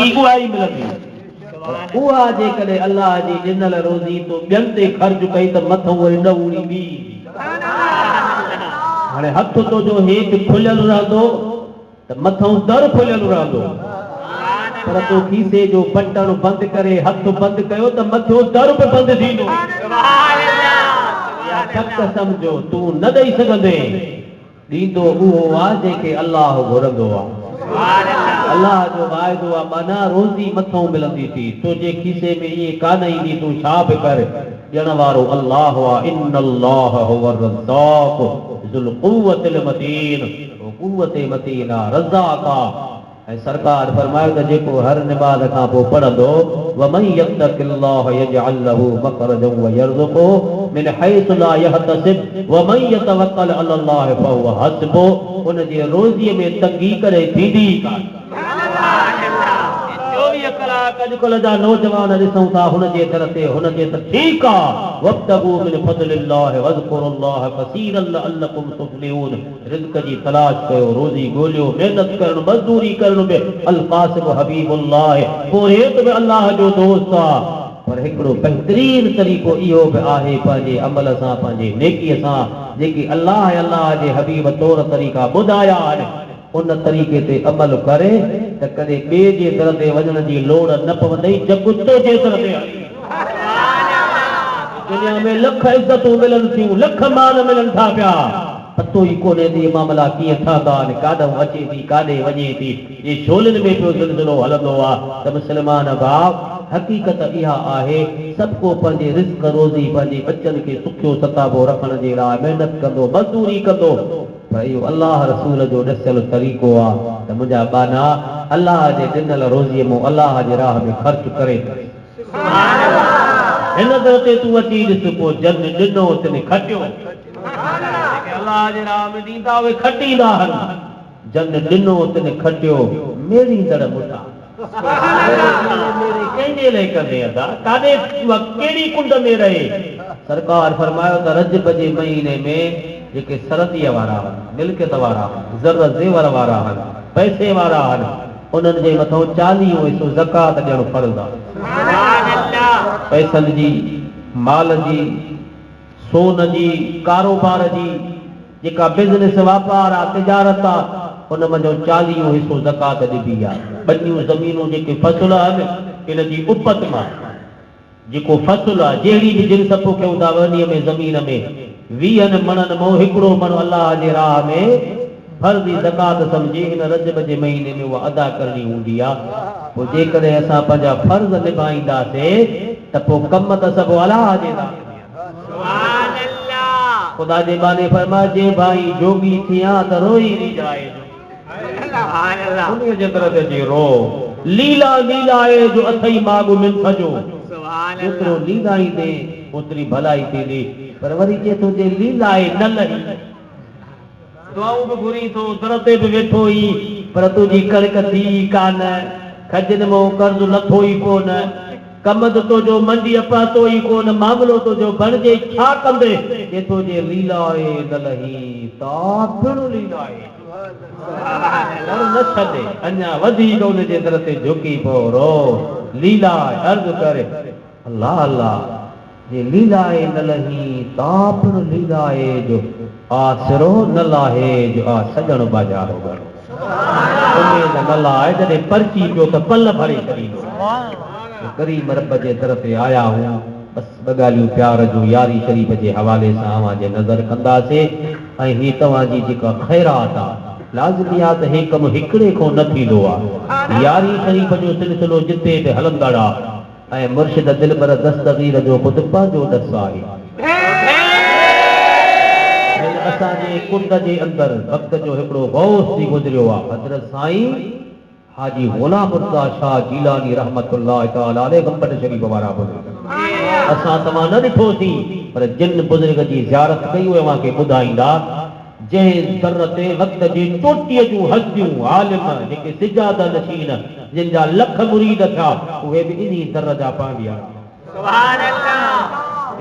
ساڳي اها ئي ملندي. پر اها جيڪڏهن الله جي ڏنل روزي تو ٻين تي خرچ ڪئي ته مٿئون وري ڏهوڻي ٻي ايندي. هاڻي هٿ تنهنجو هيٺ کليل رهندو ته مٿئون در کليل رهندو. پر تو کيسي جو بٽڻ بند ڪري هٿ بند ڪيو ته مٿيون در به بند ٿيندو. اها پڪ سمجهو تون نه ڏئي سگهندين. ڏيندو اهو آ جنهن کي الله گهرندو آ. الله جو واعدو آ معنيٰ روزي مٿئون ملندي ٿي تنهنجي کيسي ۾ ائين ڪانه ايندي تون ڇا به ڪر ڏيڻ وارو الله آ ان الله هو الرزاق ذو القوة المتين هو قوت متين آ رزاق آ. ۽ سرڪار فرمايو ته جيڪو هر نماز کان پوء پڙهندو، ومن يتق الله يجعل له مخرجا ويرزقه من حيث لا يحتسب ومن يتوڪل علي الله فهو حسبه ان جي روزيء ۾ تنگي ڪڏهن ٿيندي ئي ڪانه. 24 ڪلاڪ اڄڪلهه جا نوجوان ڏسون ٿا هن جي در تي هن جي ته ٺيڪ آ وابتغوا من فضل الله واذڪروا الله ڪثيرا لعلڪم تفلحون رزق جي تلاش ڪيو، روزي ڳوليو، محنت ڪرڻ، مزدوري ڪرڻ به القاسم حبيب الله، پورهيت به الله جو دوست آ، پر هڪڙو بهترين طريقو اهو به آهي پنهنجي عمل سان، پنهنجي نيڪيء سان جيڪي الله ۽ الله جي حبيب طور طريقا ٻڌايا آهن، ان طريقي تي عمل ڪري ته ڪڏهن ٻئي جي در تي وڃڻ جي لوڙ نه پوندئي، جڳ تنهنجي در تي هلي ايندو. دنيا ۾ لک عزتون ملن ٿيون، لک مان ملن ٿا پيا. پتو ئي ڪونهي ته اهي معاملا ڪيئن ٺهندا آهن، ڪاڏهون اچي ٿي، ڪاڏي وڃي ٿي. جي شعلن ۾ پيو زلزلو هلندو آ ته مسلمان ڀاء! حقيقت اها آهي، سڀ ڪو پنهنجي رزق روزي، پنهنجي ٻچن کي سکيو ستابو رکڻ جي لاء محنت ڪندو، مزدوري ڪندو، پر اهو الله رسول جو ڏسيل طريقو آ ته منهنجا ٻانها الله جي ڏنل روزيء مون الله جي راهه ۾ خرچ ڪري ته ڏس. هن در تي تون اچي ڏس، پوء جن ڏنو تن کٽيو. جيڪي الله جي راهه ۾ ڏيندا اهي کٽيندا آهن. جن ڏنو تن کٽيو، ميڙيندڙ مٺا. ميڙي ميڙي ڪنهن جي لئه ڪندين ادا؟ ڪاڏي اها ڪهڙي ڪنڊ ۾ رهي؟ سرڪار فرمايو ته رجب جي مهيني ۾ جيڪي سرنديء وارا آهن، ملڪيت وارا آهن، زر زيور وارا آهن، پئسي وارا آهن، انهن جي مٿئون چاليهون حصو زڪوات ڏيڻ فرض آهي. پئسن جي، مال جي، سون جي، ڪاروبار جي، جيڪا بزنس، واپار آ، تجارت آ، ان منجهون چاليهون حصو زڪوات ڏبي آ. ٻنيون زمينون جيڪي فصل آهن، ان جي اپت مان جيڪو فصل آ، جهڙي به جنس پوکيون ٿا ٻنيء ۾ زمين ۾، ويهن مڻن مئون هڪڙو مڻ الله جي راهه ۾ فرضي زڪوات سمجهي هن رجب جي مهيني ۾ اها ادا ڪرڻي هوندي آ. پوء جيڪڏهن اسان پنهنجا فرض نڀائينداسين ته پوء ڪم ته سڀ الله جي ذات ۾ آهي. خدا جي ٻانهي فرمايو، جي ڀائين جوڳي ٿيان ته روئي ريجهائي جو. انهيء جي در تي اچي رو. ليلا ليلائي جو اٿئي ماڳ منٿ جو. جيترو ليلائيندين اوتري ڀلائي ٿيندي. پر وري چئي ٿو جي ليلائي نه لهي. دعائون به گهرين ٿو، در تي به ويٺو ئين، پر تنهنجي ڪڻڪ ٿي ئي ڪانه، کجين مون قرض لٿو ئي ڪونه، ڪمند تنهنجو منڊيء پهتو ئي ڪونه، معاملو تنهنجو بڻجي ڇا ڪندين؟ چي ٿو جي ليلائي نه لهين، تا پڻ ليلائي در نه ڇڏي، اڃا وڌيڪ ان جي در تي جهڪي پئو، رو، ليلائي، عرض ڪر، الله الله! جي ليلائي نه لهين تا پڻ ليلائي جو آسرو نه لاهيج آ سڄڻ ٻاجهارو گهڻو. اميد نه لاهه جڏهن پرچي پيو ته پل ڀري ڇڏيندو. ڪريم رب جي در تي آيا آهون بس ٻه ڳالهيون پيار جون ياري شريف جي حوالي سان اوهان جي نظر ڪنداسي ۽ هي توهان جي جيڪا خيرات آ لازمي آ ته هي ڪم هڪڙي کون نه ٿيندو آ ياري شريف جو سلسلو جتي به هلندڙ آ ۽ مرشد دلبر دستگير جو خود پنهنجو ڏس آهي. هن اسان جي ڪنڊ جي اندر وقت جو هڪڙو غوث ٿي گذريو آ، حضرت سائين حاجي غلام مرتضيٰ شاهه جيلاني رحمة الله تعالٰي عليه گنبٽ شريف وارا بزرگ. اسان توهان نه ڏٺوسين پر جن بزرگ جي زيارت ڪئي اهي اوهان کي ٻڌائيندا. جنهن در تي وقت جي چوٽيء جون هستيون، عالم، جيڪي سجاده نشين، جن جا لک مريد ٿيا، اهي به انهي در جا پانڌيئڙا.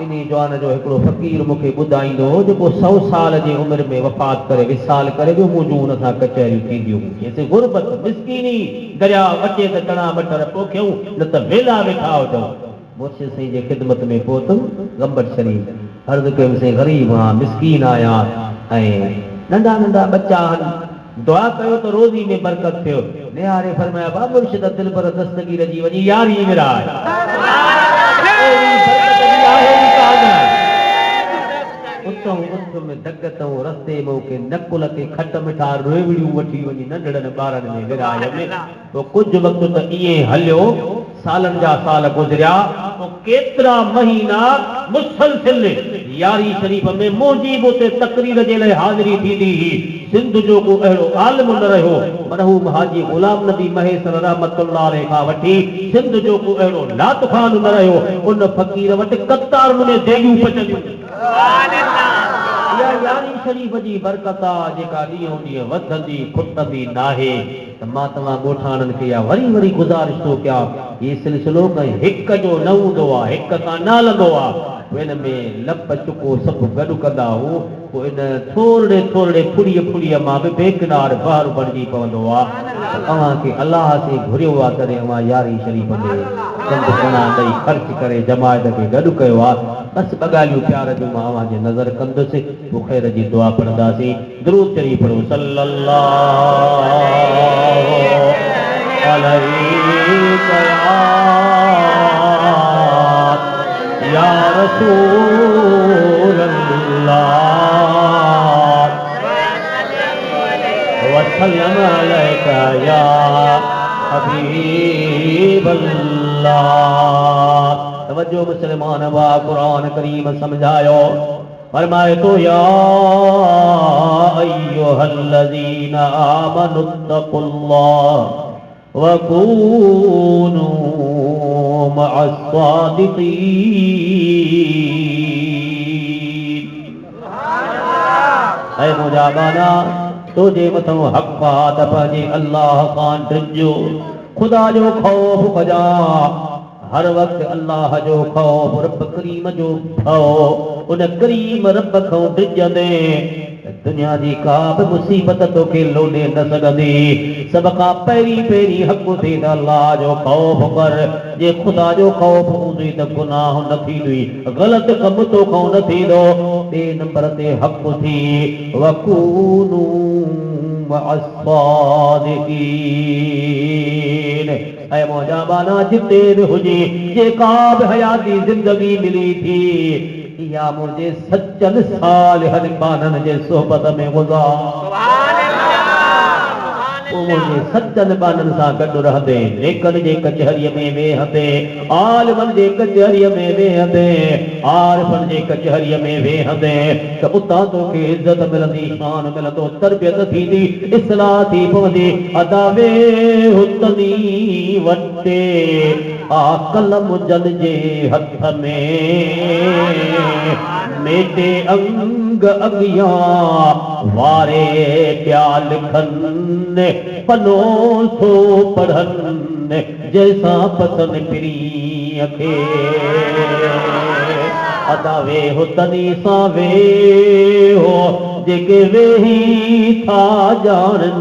انهي جوان جو هڪڙو فقير مون کي ٻڌائيندو هو، جيڪو سئو سال جي عمر ۾ وفات ڪري وصال ڪري ويو، منهنجون ان سان ڪچهريون ٿينديون هيون. چيس، غربت، مسڪيني، درياء اچي ته چڻا مٽر پوکيون، نه ته ويلا ويٺا هجون. مرشد سائين جي خدمت ۾ پهتم، گنبٽ شريف، عرض ڪيم، سائين غريب آهيان، مسڪين آهيان ۽ ننڍا ننڍا ٻچا آهن، دعا ڪيو ته روزي ۾ برڪت ٿئي. نهاري فرمايو، ڀاء مرشد دلبر دستگير جي وڃي يارهين ورهاء. اهڙي برڪت ٻي آهي ئي ڪا نه. اتئون اٿيم دڳ تئون رستي مون کي نقل تي کٽ مٺا ريوڙيون وٺي وڃي ننڍڙن ٻارن ۾ ورهايم. پوء ڪجهه وقت ته ائين هليو. سالن جا سال گذريا. پوء ڪيترا مهينا مسلسل يارهين شريف ۾ منهنجي به اتي تقرير جي لاء حاضري ٿيندي هئي. سنڌ جو ڪو اهڙو عالم نه رهيو، مرحوم حاجي غلام نبي مهيسر رحمة الله عليه کان وٺي سنڌ جو ڪو اهڙو نعت خوان نه رهيو، ان فقير وٽ قطارن ۾ ديڳيون پچنديون. اها يارهين شريف جي برڪت آ جيڪا ڏينهون ڏينهن وڌندي کٽندي ناهي. ته مان توهان ڳوٺاڻن کي اها وري وري گذارش ٿو ڪيان، هي سلسلو ڪنهن هڪ جو نه هوندو آ، هڪ سان نه هلندو آ، پوء ان ۾ لپ چڪو سڀ گڏ ڪندا هون، پوء ان ٿورڙي ٿورڙي ڦڙيء ڦڙيء مان به بيڪنار بحر بڻجي پوندو آ، ته اوهان کي الله سين گهريو آ تڏهن اوهان يارهين شريف ۾ چند چڻا ڏئي خرچ ڪري جماعت کي گڏ ڪيو آ، بس ٻه ڳالهيون پيار جون مان اوهان جي نظر ڪندس، پوء خير جي دعا پڙهنداسين. درود شريف پڙهو صلي الله عليڪ يا رسول الله وسلم عليڪ يا حبيب الله. توجه مسلمان ڀاء قرآن ڪريم سمجهايو. فرمائي ٿو، يا ايها الذين آمنوا اتقوا الله وڪونوا مع الصادقين. اي منهنجا ٻانها! تنهنجي مٿان حق آ ته پنهنجي الله کان ڊڄ، خدا جو خوف ڪجان. هر وقت الله جو خوف، رب ڪريم جو ڀؤ، ان ڪريم رب کان ڊڄندين ته دنيا جي ڪا به مصيبت توکي لوڏي نه سگهندي. سڀ کان پهرين پهرين حق ٿئي ته الله جو خوف ڪر، جي خدا جو خوف هوندئي ته گناهه نه ٿيندئي، غلط ڪم توکان نه ٿيندو. ٻئي نمبر تي حق ٿي وڪونوا مع الصادقين. اي منهنجا ٻانها جتي به هجين، جيڪا به حياتي زندگي ملي ٿي، اها منهنجي سچن صالحن ٻانهن جي صحبت ۾ گذار. تون منهنجي سچن ٻانهن سان گڏ رهندين، نيڪن جي ڪچهريء ۾ ويهندين، عالمن جي ڪچهريء ۾ ويهندين، عارفن جي ڪچهريء ۾ ويهندين ته اتان توکي عزت ملندي، شان ملندو، تربيت ٿيندي، اصلاح ٿي پوندي، ادا ويهه تني وٽي، آ قلم جن جي هٿ ۾، ميٽي انگ اڳيان، واري پيا لکن، پنو ٿو پڙهن، جنهن سان پسن پرينء کي. ادا ويهه تني سان ويهه، جيڪي ويهي ٿا ڄاڻن،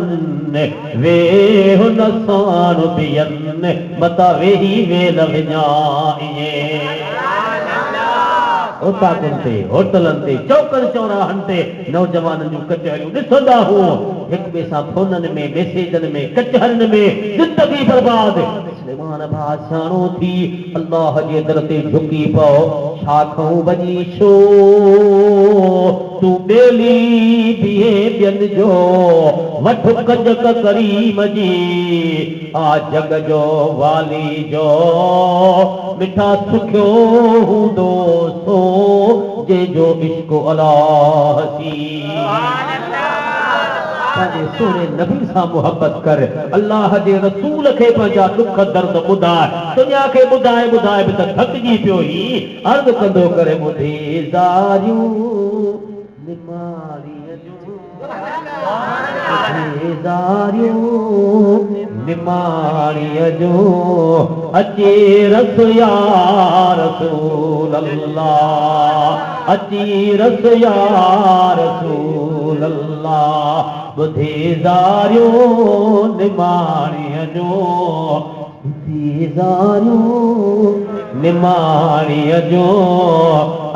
ويهه نه ساڻ ٻين، متان ويهي ويل وڃائين. اوطاقن تي، هوٽلن تي، چوڪن چوراهن تي نوجوانن جون ڪچهريون ڏسندا هون، هڪ ٻئي سان فونن ۾، ميسيجن ۾، ڪچهرين ۾ زندگي برباد. سليمان ڀاء سياڻو ٿي الله جي در تي جهڪي پئو، ڇا کئون وڃي ڇو تون ٻيلي بيهين ٻين جو، وٺ ڪجڪ ڪريم جي، آ جڳ جو والي جو، مٺا سکيو هوندو سو، جنهن جو عشق الله سين. پنهنجي سهڻي نبي سان محبت ڪر، الله جي رسول کي پنهنجا ڏک درد ٻڌاء، دنيا کي ٻڌائي ٻڌائي به ته ٿڪجي پيو هين، عرض ڪندو ڪر ٻڌي زاريون نماڻيء جون، ٻڌي زاريون. نماڻيء جو، اچي رس يا رسول الله، اچي رس يا رسول الله، ٻڌي زاريون نماڻيء جو، ٻڌي زاريون نماڻيء جو،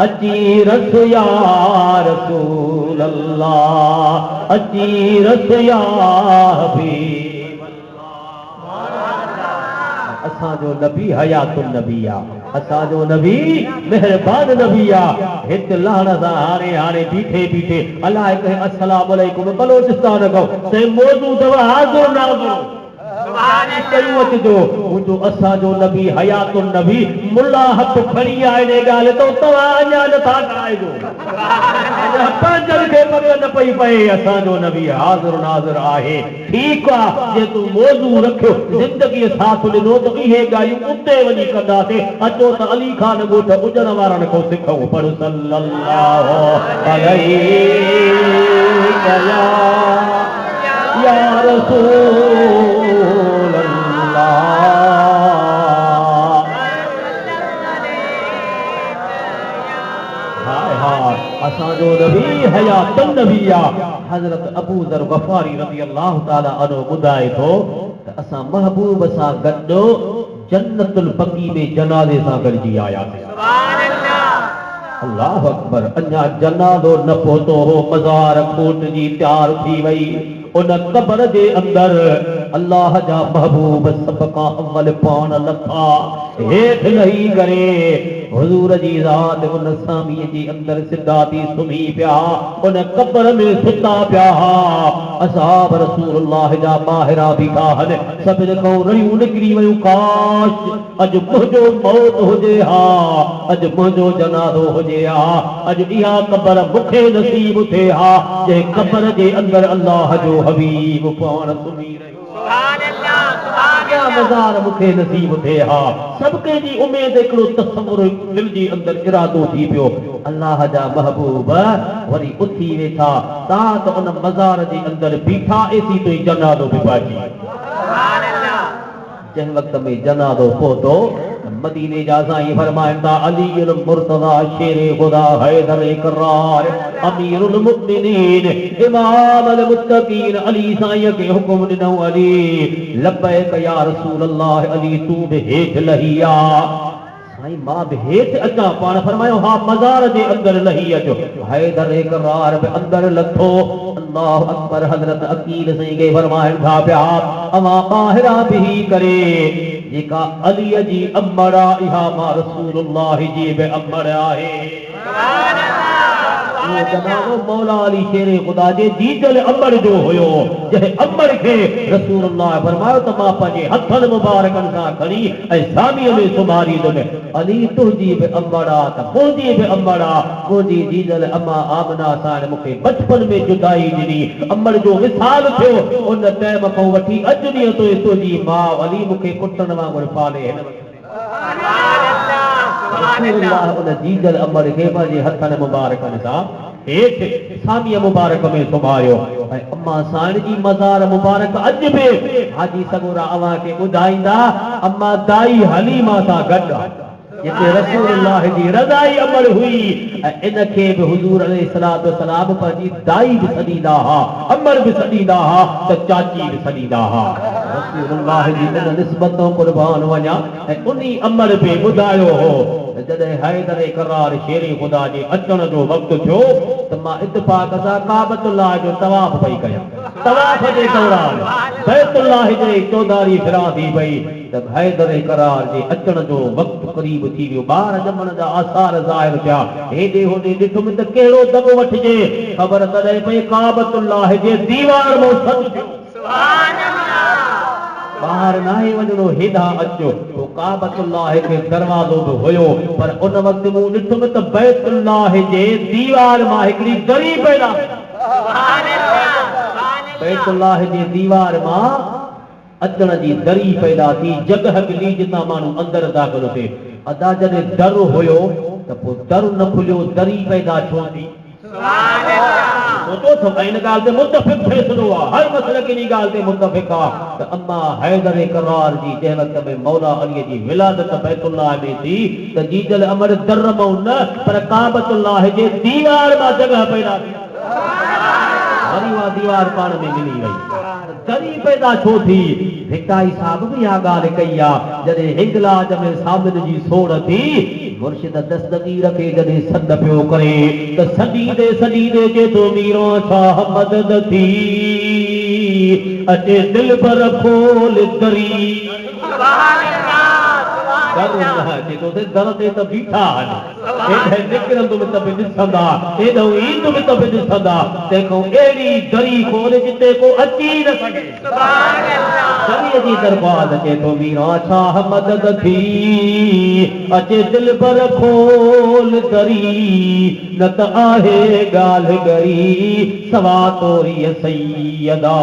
اچي رس يا رسول الله، اچي رس يا حبيب الله. اسان جو نبي حيات النبي آ، اسان جو نبي مهربان نبي آ. هت لهڻ سان هاڻي هاڻي بيٺي بيٺي الاء ڪنهن السلام عليڪم بلوچستان کان سائين موضوع اٿو حاضر ناظر. ڪيون اچجو منهنجو اسان جو نبي حيات النبي ملا هٿ کڻي آ انهي ڳالهه تون توهان اڃا نه ٿا ڪرائجو اڃا پنهنجن کي پڪ نه پئي پئي اسان جو نبي حاضر ناظر آهي ٺيڪ آ جي تون موضوع رکيو زندگي ساٿ ڏنو ته اهي ڳالهيون اتي وڃي ڪنداسي اچو ته علي خان ڳوٺ اجڻ وارن کان سکون پڙهه صلي الله عليه يا يا رسول الله. هاء هاء اسان جو نبي حيات النبي آ. حضرت ابو ذر غفاري رضي الله تعالٰي عنه ٻڌائي ٿو ته اسان محبوب سان گڏ جنت البقيع ۾ جنازي سان گڏجي آياسين. الله اڪبر اڃا جنازو نه پهتو هو مزار کوٽجي تيار ٿي وئي ان قبر جي اندر الله جا محبوب سڀ کان اول پاڻ لٿا هيٺ لهي ڪري حضور جي ذات ان ساميء جي اندر سڌا ٿي سمهي پيا ان قبر ۾ ستا پيا ها اصحاب رسول الله جا ٻاهران بيٺا هن سڀن کان رڙيون نڪري ويون ڪاش! اڄ منهنجو موت هجي ها، اڄ منهنجو جنازو هجي ها، اڄ اها قبر مون کي نصيب ٿئي ها، جنهن قبر جي اندر الله جو حبيب پاڻ سمهي رهيو آهي. اها مزار مون کي نصيب ٿئي ها. سڀ ڪنهن جي اميد هڪڙو تصور دل جي اندر ارادو ٿي پيو. الله جا محبوب وري اٿي ويٺا، تان ته ان مزار جي اندر بيٺا ايسيتائين جنازو به پهچي ويو. جنهن وقت ۾ جنازو پهتو ته مديني جا سائين فرمائن ٿا، علي المرتضيٰ شير خدا حيدر ڪرار امير المؤمنين امام المتقين علي سائين کي حڪم ڏنائون علي لبيڪ يا رسول الله علي تون به هيٺ لهي آ. سائين مان به هيٺ اچان؟ پاڻ فرمايو، ها مزار جي اندر لهي اچ. حيدر ڪرار به اندر لٿو. الله اڪبر حضرت عقيل سائين کي فرمائن ٿا پيا، اوهان ٻاهران بيهي ڪري جيڪا علي جي امڙ آ اها مان رسول الله جي به امڙ آهي. اهو جنازو مولا علي شير خدا جي جيجل امڙ جو هيو، جنهن امڙ کي رسول الله فرمايو ته مان پنهنجي هٿن مبارڪن سان کڻي ۽ ساميء ۾ سمهاريندم. علي تنهنجي به امڙ آ ته منهنجي به امڙ آ. منهنجي جيجل اما آمنه ساڻ مون کي بچپن ۾ جدائي ڏني. امڙ جو وصال ٿيو، ان ٽائيم کان وٺي اڄ ڏينهن تائين تنهنجي ماء علي مون کي پٽن وانگر پالي هن وقت تائين. رسول الله ان جيجل امڙ کي پنهنجي هٿن مبارڪن سان هيٺ ساميء مبارڪ ۾ سمهاريو ۽ اما سائڻ جي مزار مبارڪ اڄ به حاجي سڳورا اوهان کي ٻڌائيندا اما دائي حليمه سان گڏ آ جتي رسول الله جي رضائي امڙ هئي ۽ ان کي به حضور عليه الصلوة والسلام پنهنجي دائي به سڏيندا ها امڙ به سڏيندا ها ته چاچي به سڏيندا ها. رسول الله جي ان نسبت تان قربان وڃان ۽ انهي امڙ به ٻڌايو هو ته جڏهن حيدر ڪرار شير خدا جي اچڻ جو وقت ٿيو ته مان اتفاق سان ڪعبة الله جو طواف پئي ڪيان. طواف جي دوران بيت الله جي چوڌاري ڦران ٿي پئي ته حيدر ڪرار جي اچڻ جو وقت قريب ٿي ويو. ٻار ڄمڻ جا آثار ظاهر ٿيا. هيڏي هوڏي ڏٺم ته ڪهڙو دڳ وٺجي. خبر تڏهن پئي ڪعبة الله جي ديوار مان سڏ ٿيو. ٻاهر ناهي وڃڻو هيڏانهن اچ. پوء ڪعبة الله کي دروازو به هيو پر ان وقت مون ڏٺم ته بيت الله جي ديوار مان هڪڙي دري پيدا ٿي. بيت الله جي ديوار مان اچڻ جي دري پيدا ٿي، جڳهه ملي جتان ماڻهو اندر داخل ٿئي. ادا جڏهن در هيو ته پوء در نه کليو دري پيدا ڇو ٿي؟ سوچو اٿو ۽ ان ڳالهه تي متفق فيصلو آ، هر مسلڪ انهي ڳالهه تي متفق آ ته اما حيدر ڪرار جي جنهن وقت ۾ مولا علي جي ولادت بيت الله ۾ ٿي ته جيجل امڙ در مئون نه پر ڪعبة الله جي ديوار مان جڳهه پيدا ٿي. وري اها ديوار پاڻ ۾ ملي وئي. دري پيدا ڇو ٿي؟ ڀٽائي صاحب به اها ڳالهه ڪئي آ، جڏهن هنگلاج ۾ سامين جي سوڙهه ٿي، مرشد دستگير کي جڏهن سڏ پيو ڪري ته سڏيندي سڏيندي چئي ٿو ميران شاهه مدد ٿي، اچي دلبر کول دري. در نه اچي ٿو سي در تي ته بيٺا آهن. هيڏانهن نڪرندم ته به ڏسندا، هيڏانهن ايندم ته به ڏسندا، تنهن کان اهڙي دري کول جتي ڪو اچي ئي نه سگهي. دريء جي درخواست اچي ٿو ميران شاهه مدد ٿي، اچي دلبر کول دري، نه ته آهي ڳالهه ڳري، سوا توريء سيدا.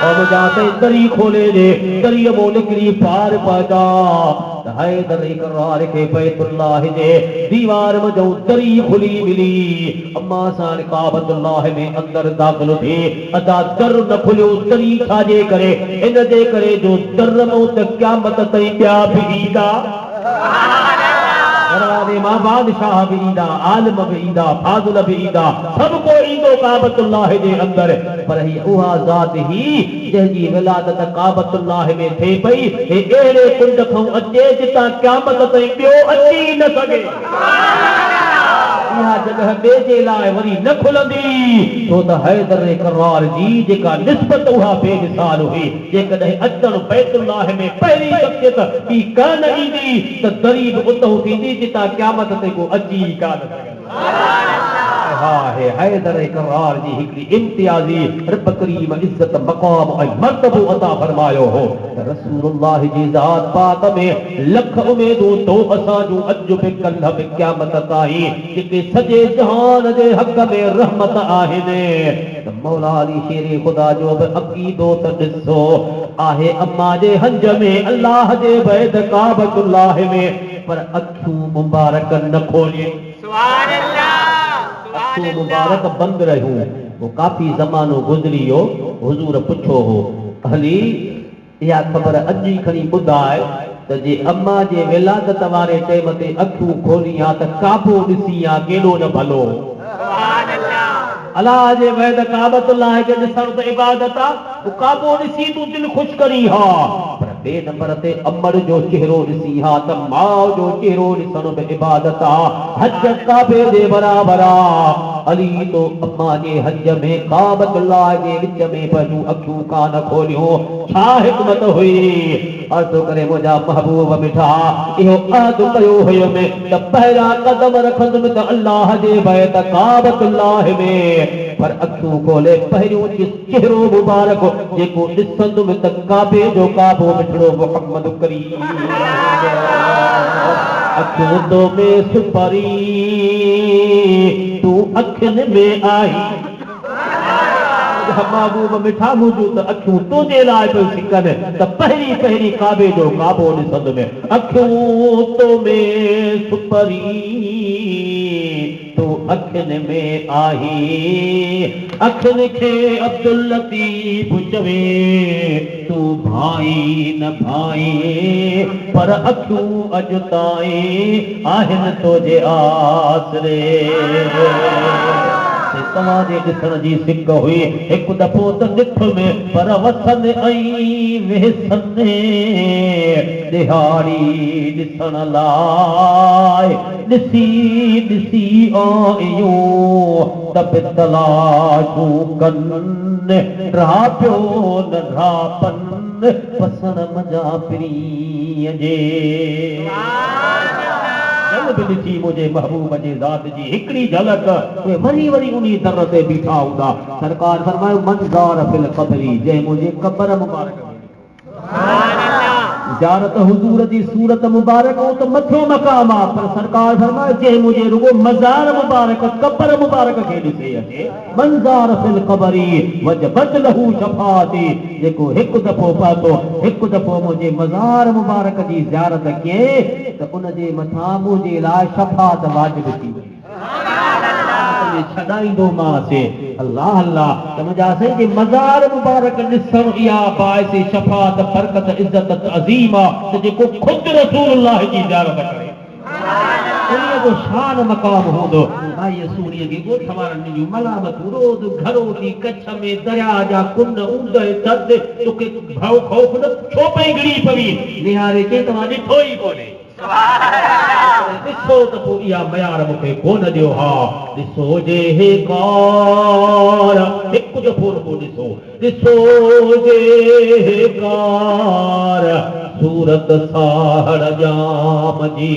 او منهنجا سائين دري کولي ڏي، دريء مون نڪري پار پهچان. ته حيدر ڪرار کي بيت الله جي ديوار منجهئون دري کلي ملي. اما ساڻ ڪعبة الله ۾ اندر داخل ٿي. ادا در نه کليو دري ڇا جي ڪري؟ ان جي ڪري جو در مئون ته قيامت تائين ٻيا به ايندا. دروازي مان بادشاهه به ايندا، عالم به ايندا، فاضل به ايندا، سڀ ڪو ايندو ڪعبة الله جي اندر. پر هي اها ذات هئي جنهن جي ولادت ڪعبة الله ۾ ٿئي پئي، هي اهڙي ڪنڊ کئون اچي جتان قيامت تائين ٻيو اچي ئي نه سگهي. اها جڳهه ٻئي جي لاء وري نه کلندي، ڇو ته حيدر ڪرار جي جيڪا نسبت اها بي مثال هئي، جيڪڏهن اچڻ بيت الله ۾ پهرين شخصيت ٻي ڪا نه ايندي ته دري به اتهون ٿيندي جتان قيامت تائين ڪو اچي ئي ڪا نه سگهندو. اها آهي حيدر ڪرار جي هڪڙي امتيازي رب ڪريم عزت مقام ۽ مرتبو عطا فرمايو هو ته رسول الله جي ذات پاڪ ۾ لک اميدون تو اسان جون اڄ به ڪلهه به قيامت تائين جيڪي سڄي جهان جي حق ۾ رحمت آهن ته مولا علي شير خدا جو به عقيدو ته ڏسو آهي اما جي هنج ۾ الله جي بيت ڪعبة الله ۾ پر اکيون مبارڪ نه کولين. اکيون مبارڪ بند رهيون. پوء ڪافي زمانو گذري ويو. حضور پڇيو هو، علي! اها خبر اڄ ئي کڻي ٻڌاء ته جي اما جي ولادت واري ٽيم تي اکيون کولين ها ته ڪعبو ڏسين ها ڪيڏو نه ڀلو هو. الله جي بيت ڪعبة الله کي ڏسڻ ته عبادت آ، پوء ڪعبو ڏسي تون دل خوش ڪرين ها، پر ٻئي نمبر تي امڙ جو چهرو ڏسين ها ته ماء جو چهرو ڏسڻ به عبادت آ، حج ڪعبي جي برابر آ. علي تو اما جي حج ۾ ڪعبة الله جي وچ ۾ پنهنجون اکيون ڪانه کوليون، ڇا حڪمت هئي؟ عرض ٿو ڪري منهنجا محبوب مٺا! اهو عهد ڪيو هيم ته پهريان قدم رکندم ته الله جي بيت ڪعبة الله ۾، پر اکيون کولي پهريون چهرو مبارڪ جيڪو ڏسندم ته ڪعبي جو ڪعبو مٺڙو محمد ڪريم اکيون تو ۾ سپرين تون اکين ۾ آهين. يا محبوب مٺا منهنجون ته اکيون تنهنجي لاء پيون سڪن ته پهرين پهرين ڪعبي جو ڪعبو ڏسندم اکيون تو ۾ سپرين تون اکين ۾ آهين اکين کي عبداللطيف چوي تون ڀائين نه ڀائين پر اکيون اڄ تائين آهن تو جي آسري تي توهان جي ڏسڻ جي سڪ هئي. هڪ دفعو ته ڏٺم پر وسن ۽ وهسن ڏهاڙي ڏسڻ لاء ڏسي ڏسي آيون ته به تلاشون ڪن ڊاپيو نه ڊاپن پسڻ منجهان پرينء جي. جن به ڏٺي منهنجي محبوب جي ذات جي هڪڙي جهلڪ، اهي وري وري انهي در تي بيٺا هوندا. سرڪار فرمايو، من زار في القبري، جنهن منهنجي قبر مبارڪ کي ڏٺو. زيارت حضور جي صورت مبارڪ اهو ته مٿيون مقام آ، پر سرڪار فرمايو، جنهن منهنجي رڳو مزار مبارڪ، قبر مبارڪ، کي ڏسي اچي، من زار في القبر وجبت له شفاعتي، جيڪو هڪ دفعو پهتو، هڪ دفعو منهنجي مزار مبارڪ جي زيارت ڪيائين ته ان جي مٿان منهنجي لاء شفاعت واجب ٿي وئي. ۾ ڇڏائيندومانس. الله الله ته منهنجا سائين جي مزار مبارڪ ڏسڻ اها باعث شفاعت برڪت عزت تعظيم آ ته جيڪو خود رسول الله جي زيارت ڪري انهيء جو شان مقام هوندو. مائيء سهڻيء کي ڳوٺ وارن ڏنيون ملامتون روز گهرو ٿي ڪڇ ۾ درياء جا ڪن اوندهه ٿڌ توکي ڀؤ خوف نه ڇو پئي گڙي پوين نهاري چئي توهان ڏٺو ئي ڪونهي. جيڪڏهن ڏسو ته پوء اها ميار مون کي ڪونه ڏيو ها. ڏسو جي هيڪار، هڪ دفعو رڳو ڏسو، ڏسو جي هيڪار، صورت ساهڙ ڄام جي،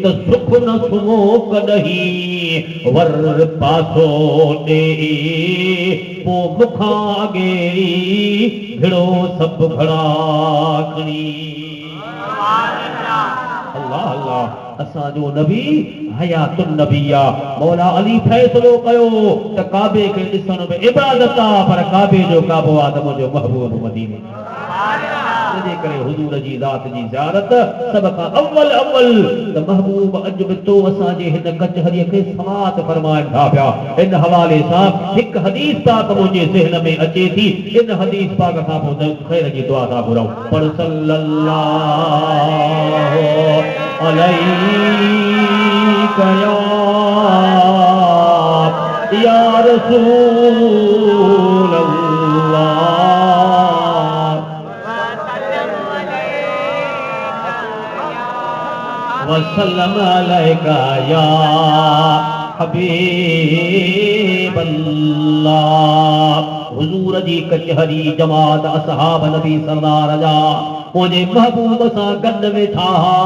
ته سک نه سمهو ڪڏهين، ور پاسو ڏيئي، پوء مون کان اڳي ئي، گهڙو سڀ گهڙا کڻي. الله الله اسان جو نبي حيات النبي آ مولا علي فيصلو ڪيو ته ڪعبي کي ڏسڻ به عبادت آ پر ڪعبي جو ڪعبو آ ته منهنجو محبوب مديني ۾ ان جي ڪري حضور جي ذات جي زيارت سڀ کان اول اول ته محبوب اڄ به تو اسان جي هن ڪچهري کي سماعت فرمائن ٿا پيا ان حوالي سان هڪ حديث پاڪ منهنجي ذهن ۾ اچي ٿي ان حديث پاڪ کان پوء خير جي دعا ٿا گهرون. پڙھ صلّي اللّٰه عليڪ يا رسول الله. وسلم عليڪ يا حبيب الله. حضور جي ڪچهري جماعت اصحاب نبي سردار جا منهنجي محبوب سان گڏ ويٺا ها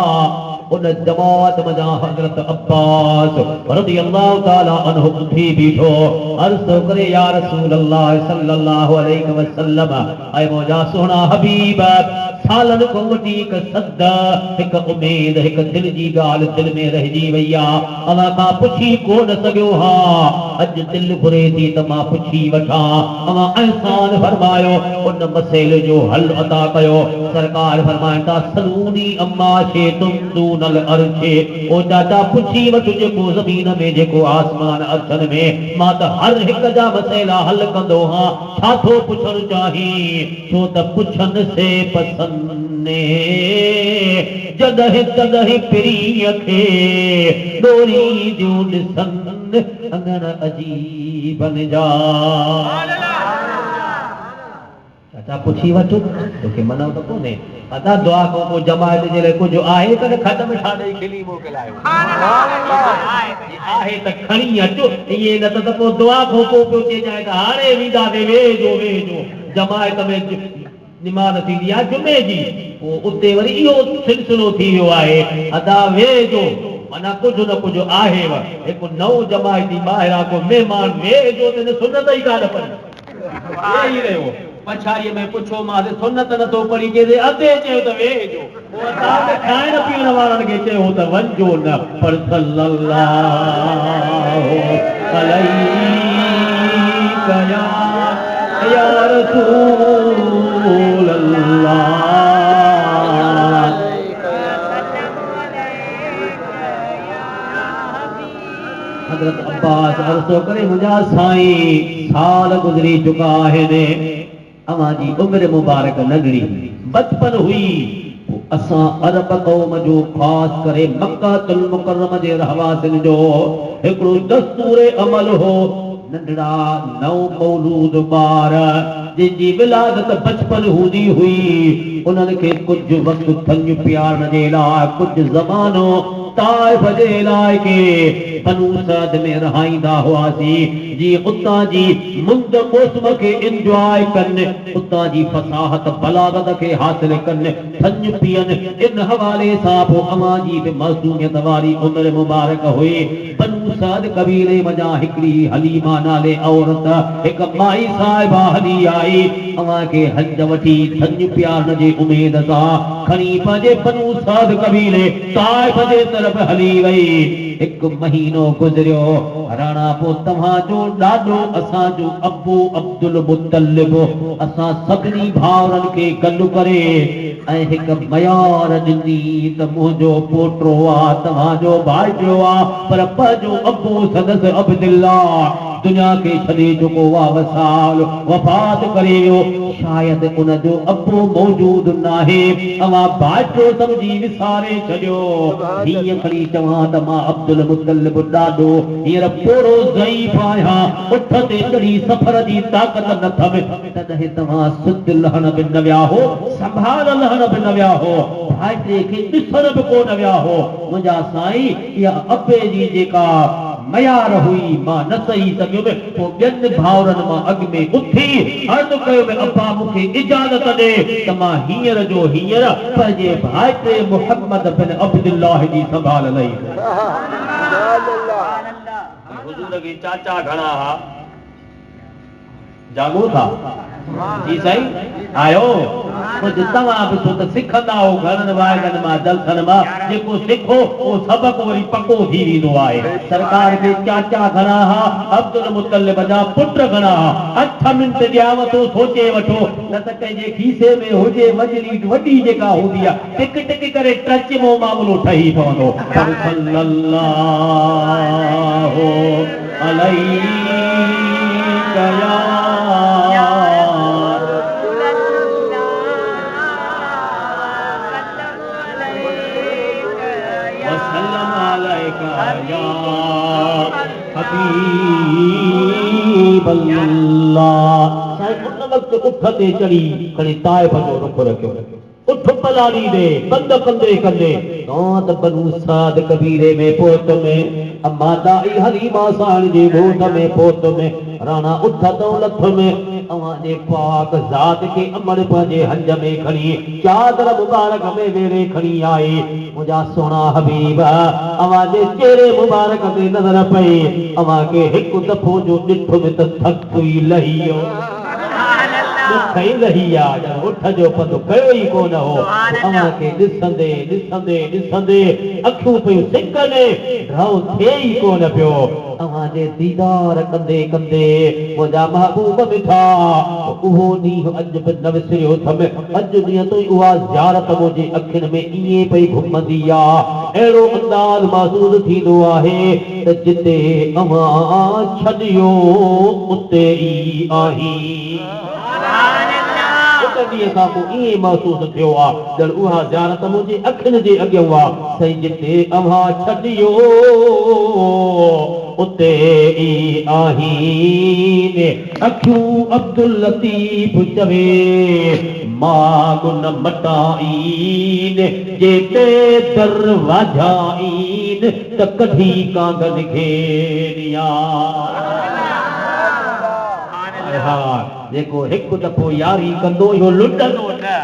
ان جماعت منجهان حضرت عباس رضي الله تعالٰي عنه اٿي بيٺو عرض ٿو ڪري يا رسول الله صلي الله عليه وسلم اي منهنجا سهڻا حبيب! سالن کان وٺي هڪ سڌ، هڪ اميد، هڪ دل جي ڳالهه دل ۾ رهجي وئي آ. اوهان کان پڇي ڪو نه سگهيو هان. اڄ دل گهري ٿي ته مان پڇي وٺان. اوهان احسان فرمايو، ان مسئلي جو حل عطا ڪيو. سرڪار فرمائن ٿا، سلوني عما شئتم دون العرش، او چاچا پڇي وٺ جيڪو زمين ۾ جيڪو آسمان عرشن ۾، مان ته هر هڪ جا مسئلا حل ڪندو هان. ڇا ٿو پڇڻ چاهين؟ ڇو ته پڇن سي پسن، جڏهن تڏهن پرينء کي ڏورينديون ڏسن، اڱڻ عجيبن جا. چاچا پڇي وٺ، توکي منع ته ڪونهي. ادا دعا کان پوء جماعت جي لاء ڪجهه آهي ته نه کٽ مٺا ڏئي کلي موڪلايو. جي آهي ته کڻي اچ، ائين نه ته پوء دعا کان پوء پيو چئجانء ته هاڻي وينداسين ويهجو ويهجو. جماعت ۾ نماز ٿيندي آهي جمعي جي، پوء اتي وري اهو سلسلو ٿي ويو آهي ادا ويهجو معنيٰ ڪجهه نه ڪجهه آهيو. هڪ نئون جماعتي ٻاهران ڪو مهمان ويهجو ته هن سنت ئي ڪانه پڙهي. ويهي رهيو. پڇاڙيء ۾ پڇيومانس، سنت نه ٿو پڙهين؟ چيس، ادي چيو ته ويهجو. پوء اسان به کائڻ پيئڻ وارن کي چيو ته وڃجو نه، پر صلّي اللّٰه عليڪ يا رسول الله. حضرت عباس عرض ٿو ڪري، منهنجا سائين، سال گذري چڪا آهن، اوهان جي عمر مبارڪ ننڍڙي هئي، بچپن هئي، پوء اسان عرب قوم جو خاص ڪري مڪة المڪرمه جي رهواسين جو هڪڙو دستور عمل هو، ننڍڙا نئون مولود ٻار جن جي ولادت بچپن هوندي هئي، انهن کي ڪجهه وقت ٿڃ پيارڻ جي لاء ڪجهه زمانو طائف جي علائقي بنو سعد ۾ رهائيندا هئاسين، جيئن اتان جي مند موسم کي انجواء ڪن، اتان جي فصاحت بلاغت کي حاصل ڪن، ٿڃ پيئن، ان حوالي سان پوء اوهان جي به معصوميت واري عمر مبارڪ هئي. بنو سعد قبيلي منجهان هڪڙي حليمه نالي عورت هڪ مائي صاحبه هلي آئي، اوهان کي هنج وٺي ٿڃ پيارڻ جي اميد سان کڻي پنهنجي بنو سعد قبيلي طائف جي طرف هلي وئي. هڪ مهينو گذريو، راڻا پوء توهان جو ڏاڏو اسان جو ابو عبدالمطلب اسان سڀني ڀائرن کي گڏ ڪري. ۽ هڪ ميار ڏني ته منهنجو پوٽو آ، توهان جو ڀائٽيو آ، پر پنهنجو ابو سندس عبدالله دنيا کي ڇڏي چڪو آ، وصال، وفات، ڪري ويو، شايد ان جو ابو موجود ناهي، اوهان ڀائٽيو سمجهي وساري ڇڏيو. هيئن کڻي چوان ته مان عبدالمطلب ڏاڏو هينئر پوڙهو ضعيف آهيان، اٺ تي چڙهي سفر جي طاقت نه ٿم، تڏهن توهان سڌ لهڻ به نه ويا هو، سنڀال لهڻ به نه ويا هو، ڀائٽي کي ڏسڻ به ڪو نه ويا هو. منهنجا سائين، اها ابي جي جيڪا ميار هئي، مان نه سهي سگهيم، پوء ٻين ڀائرن مان اڳ ۾ اٿي عرض ڪيم، ابا مون کي اجازت ڏي ته مان هينئر جو هينئر پنهنجي ڀائٽي محمد بن عبدالله جي سنڀال لهي ٿو. حضور کي چاچا گهڻا ها؟ جاڳو ٿا؟ جي سائين آيو ڪجهه توهان به ڇو ته سکندا آهو گهڻن واعظن مان جلسن مان جيڪو سکو اهو سبق وري پڪو ٿي ويندو آهي سرڪار کي چاچا گهڻا ها عبدالمطلب جا پٽ گهڻا ها اٺ منٽ ڏيانو ٿو سوچي وٺو نه ته ڪنهن جي کيسي ۾ هجي وڄڙي وڏي جيڪا هوندي آهي ٽڪ ٽڪ ڪري ٽچ مون معاملو ٺهي پوندو پر صلي الله عليڪ يا وسلم عليڪ يا حبيب الله. سائين ان وقت اٺ تي چڙهي کڻي طائف جو رخ رکيو. اٺ پلاڙيندي، پنڌ ڪندي ڪندي، تان ته بنو سعد قبيلي ۾ پهتم، اما دائي حليمه سائڻ جي ڳوٺ ۾ پهتم، راڻا اٺ تئون لٿم، اوهان جي پاڪ ذات کي امڙ پنهنجي هنج ۾ کڻي، چادر مبارڪ ۾ ويڙهي کڻي آئي، منهنجا سهڻا حبيب، اوهان جي چهري مبارڪ تي نظر پئي، اوهان کي هڪ دفعو جو ڏٺم ته ٿڪ ئي لهي ويو. ڏک ئي لهي آ، ڄڻ اٺ جو پنڌ ڪيو ئي ڪونه هو. اوهان کي ڏسندي ڏسندي ڏسندي اکيون پيون سڪن، ڍؤ ٿئي ئي ڪونه پيو. اوهان جي ديدار ڪندي ڪندي منهنجا محبوب مٺا، اهو ڏينهن اڄ به نه وسريو اٿم. اڄ ڏينهن تائين اها زيارت منهنجي اکين ۾ ائين پئي گهمندي آ. اهڙو انداز محسوس ٿيندو آهي ته جتي اوهان ڇڏيو اتي ئي آهين. ان ڏينهن کان پوء ائين محسوس ٿيو آ ڄڻ اها زيارت منهنجي اکين جي اڳيئون آ. سائين جتي اوهان ڇڏيو اتي ئي آهين. اکيون عبداللطيف چوي ماڳ نه مٽائين، جي تي در واجهائين ته ڪڍي ڪانگن کي نيار. هاء هاء جيڪو هڪ دفعو ياري ڪندو اهو لڏندو نه.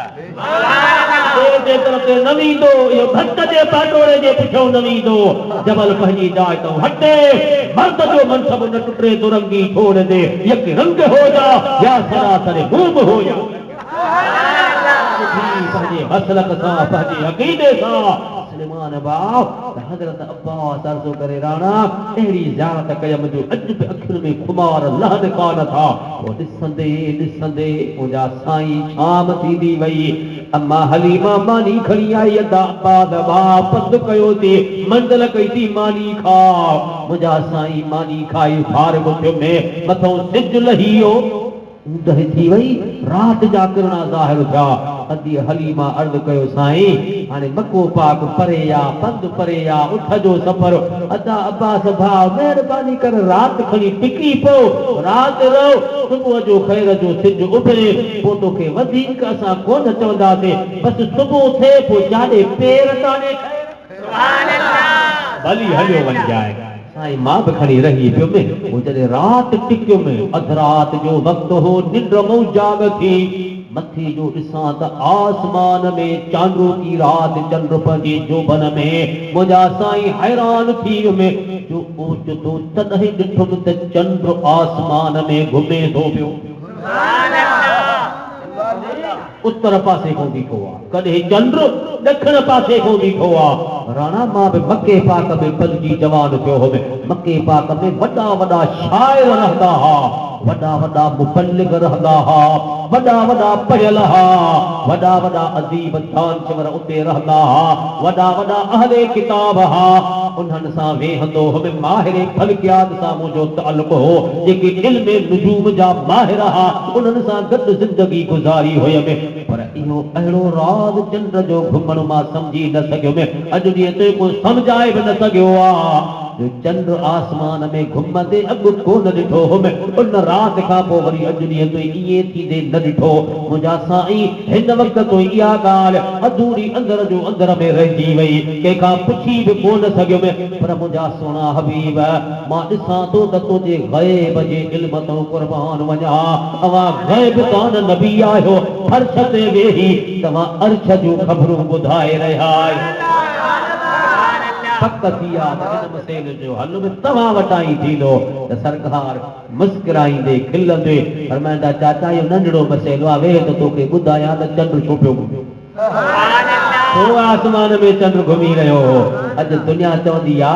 ٻئي جي در تي نه ويندو، اهو ڀت جي پاٽوڙي جي پٺيون نه ويندو، جبل پنهنجي جاء تان هٽي، مرد جو منصب نه ٽٽي، دورنگي ڇوڙ the, يڪ رنگ هو جا يا سراسر موم هو يا. ٻڌي پنهنجي مسلڪ سان، پنهنجي عقيدي سان. سليمان ڀاء ته حضرت عباس عرض ڪري راڻا اهڙي زيارت ڪيم جو اڄ به اکين ۾ خمار لهن ڪانه ٿا. پوء ڏسندي ڏسندي منهنجا سائين شام ٿيندي وئي. اما حليمه ماني کڻي آئي ادا عباس ڀاء پنڌ ڪيو ٿي منزل ڪئي ٿي ماني کاء. منهنجا سائين ماني کائي فارغ ٿيم مٿئون سج لهي ويو. اوندهه ٿي وئي، رات جا ڪرڻا ظاهر ٿيا. ادي حليمه عرض ڪيو، سائين! هاڻي مڪو پاڪ پري آ، پنڌ پري آ، اٺ جو سفر. ادا عباس ڀاء، مهرباني ڪر رات کڻي ٽڪي پئو، رات رهو، صبح جو خير جو سج اڀري، پوء توکي وڌيڪ اسان ڪونه چونداسين، بس صبح ٿئي پوء جاڏي پير تاڏي خير. ڀلي هليو وڃجانء. سائين مان به کڻي رهي پيم. پوء جڏهن رات ٽڪيم، اڌ رات جو وقت هو، ننڊ مون جاڳ ٿي. مٿي جو ڏسان ته آسمان ۾ چانڊوڪي رات چنڊ پنهنجي جوڀن ۾. منهنجا سائين حيران ٿي ويم جو اوچتو تڏهن ڏٺم ته چنڊ آسمان ۾ گهمي ٿو پيو. اتر پاسي کان بيٺو آ، ڪڏهن چنڊ ڏکڻ پاسي کان بيٺو آ. راڻا مان به مڪي پاڪ ۾ پلجي جوان ٿيو هوم. مڪي پاڪ ۾ وڏا وڏا شاعر رهندا ها. وڏا وڏا مبلغ رهندا ها، وڏا وڏا پڙهيل ها، وڏا وڏا اديب دانشور اتي رهندا ها، وڏا وڏا اهل ڪتاب ها، انهن سان ويهندو هئم، ماهر فلڪيات سان منهنجو تعلق هو، جيڪي علم نجوم جا ماهر ها، انهن سان گڏ زندگي گذاري هئم، پر اهو اهڙو راز چنڊ جو گهمڻ مان سمجهي نه سگهيم، اڄ ڏينهن تائين ڪو سمجهائي به نه سگهيو آ. جو چنڊ آسمان ۾ گهمندي اڳ ڪونه ڏٺو هوم، ان رات کان پوء وري اڄ ڏينهن تائين ائين ٿيندي نه ڏٺو. منهنجا سائين، هن وقت تائين اها ڳالهه اڌوري اندر جو اندر ۾ رهجي وئي، ڪنهن کان پڇي به ڪونه سگهيم. پر منهنجا سهڻا حبيب، مان ڏسان ٿو ته تنهنجي غيب جي علم تان قربان وڃان. اوهان غيب دان نبي آهيو، فرش تي ويهي توهان عرش جون خبرون ٻڌائي رهيا آهيو. پڪ ٿي آ ته ان مسئلي جو حل به توهان وٽان ئي ٿيندو ته سرڪار مسڪرائيندي کلندي فرمائن ٿا چاچا اهو ننڍڙو مسئلو آ ويهه ته توکي ٻڌايان ته چنڊ ڇو پيو گهمي. ڇو آسمان ۾ چنڊ گهمي رهيو هو. اڄ دنيا چوندي آ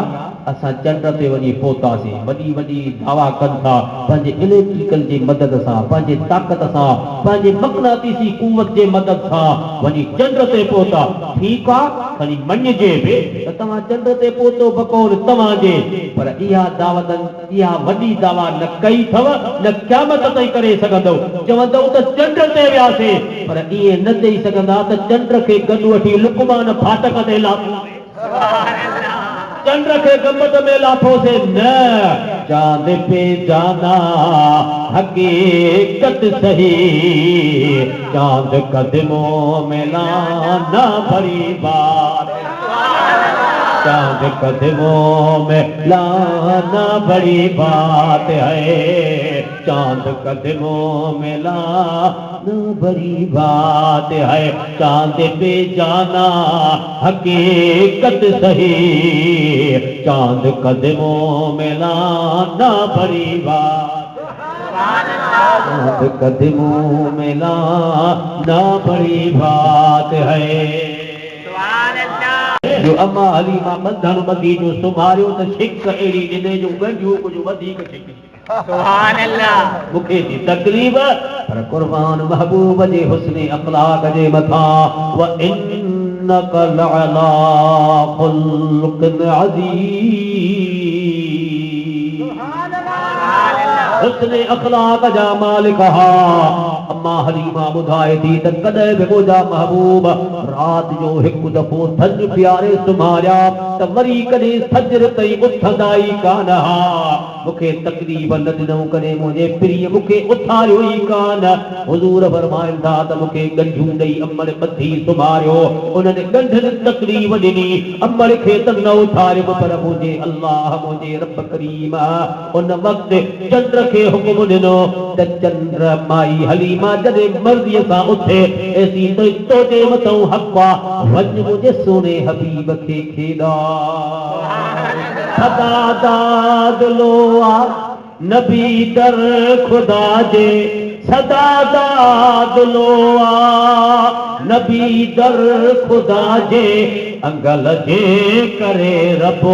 اسان چنڊ تي وڃي پهتاسين. وڏي وڏي دعويٰ ڪن ٿا پنهنجي اليڪٽريڪل جي مدد سان پنهنجي طاقت سان پنهنجي مقناطيسي قوت جي مدد سان وڃي چنڊ تي پهتا. ٺيڪ آ کڻي مڃجي به ته توهان چنڊ تي پهتو بقول توهان جي پر اها دعوت اها وڏي دعويٰ نه ڪئي اٿو نه قيامت تائين ڪري سگهندؤ. چوندؤ ته چنڊ تي وياسين پر ائين نه چئي سگهندا ته چنڊ کي گڏ وٺي لقمان ڦاٽڪ تي لاٿوسين. چنڊ کي گنبد ۾ لاٿوسين نه. چاند پي جانا حقيقت سهي چاند قدمون ۾ لانا بڙي بات هي. چاند قدمون ۾ لانا بڙي بات هي چاند قدمون ۾ لانا بڙي بات هي چاند پي جانا حقيقت سهي چاند قدمون ۾ لانا بڙي بات چاند قدمون ۾ لانا بڙي بات هي. جو اما حليما ٻنڌڻ ٻڌي جو سمهاريو ته ڇڪ اهڙي ڏني جو ڳنڍيون ڪجهه وڌيڪ ڇڪجي مون کي ٿي تڪليف پر قربان محبوب جي حسن اخلاق جي مٿان وانک لعلي خلق عظيم حسن اخلاق جا مالڪ ها. اما حليمه ٻڌائي ٿي ته ڪڏهن به منهنجا محبوب رات جو هڪ دفعو ٿڃ پياري سمهاريا ته وري ڪڏهن فجر تائين اٿندا ئي ڪانه ها. مون کي تڪليف نه ڏنئون ڪڏهن منهنجي پرينء مون کي اٿاريو ئي ڪانه. حضور فرمائن ٿا ته مون کي ڳنڍيون ڏئي امڙ ٻڌي سمهاريو. انهن ڳنڍن تڪليف ڏني. امڙ کي ته نه اٿاريم پر منهنجي الله منهنجي رب ڪريم ان وقت چنڊ کي حڪم ڏنو ته چنڊ مائي حليمه جڏهن مرضيء سان اٿي ايسين تائين توجي مٿئون حق آ وڃ منهنجي سهڻي حبيب کي کيڏاء سدا دادلو آ نبي در خدا جي سدا دادلو آ نبي در خدا جي انگل جي ڪري رب